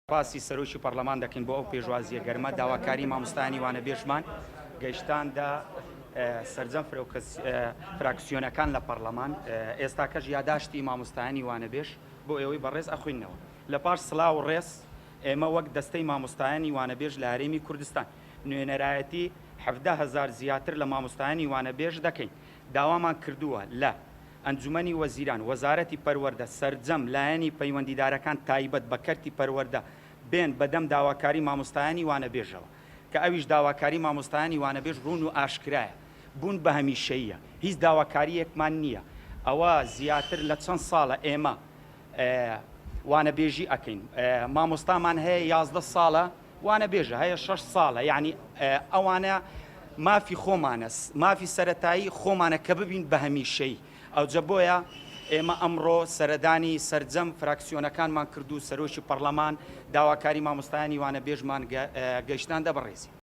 سوپاسی سەرۆکی پەڕلەمان دەکەین بۆ ئەو پێشوازییە گەرمە، داواکاری مامۆستایانی وانەبێژمان گەیشتاندە سەرجەم فراکسیۆنەکان لە پەڕلەمان، ئێستاکەش یاداشتی مامۆستایانی وانەبێژ بۆ ئێوەی بەڕێز ئەخویننەوە. لە پاش سڵاو و ڕێز، ئێمە وەک دەستەی مامۆستایانی وانەبێژ لە هەرێمی کوردستان، نوێنەرایەتی 17,000 زیاتر لە مامۆستایانی وانەبێژ دەکەین، داوامان کردووە لە. ئەنجومەنی وەزیران، وەزارەتی پەروەردە، سەرجەم لایەنی پەیوەندیدارەکان تایبەت بە کەرتی پەروەردە بێن بەدەم داواکاری مامۆستایانی وانەبێژەوە، کە ئەویش داواکاری مامۆستایانی وانەبێژ ڕوون و ئاشکرایە، بوون بە هەمیشەییە، هیچ داواکارییەکمان نییە، ئەوە زیاتر لە چەند ساڵە ئێمە وانەبێژی ئەکەین، مامۆستامان هەیە 11 ساڵە وانەبێژە هەیە شەش ساڵە، یانی ئەوانە مافی خۆمانە، مافی سەرەتایی خۆمانە کە ببین بە هەمیشەیی. ئەوجە بۆیە ئێمە ئەمڕۆ سەردانی سەرجەم فراکسیۆنەکانمان کرد و سەرۆکی پەڕلەمان داواکاری مامۆستایانی وانەبێژمان گەیشتاندە بەڕێزی.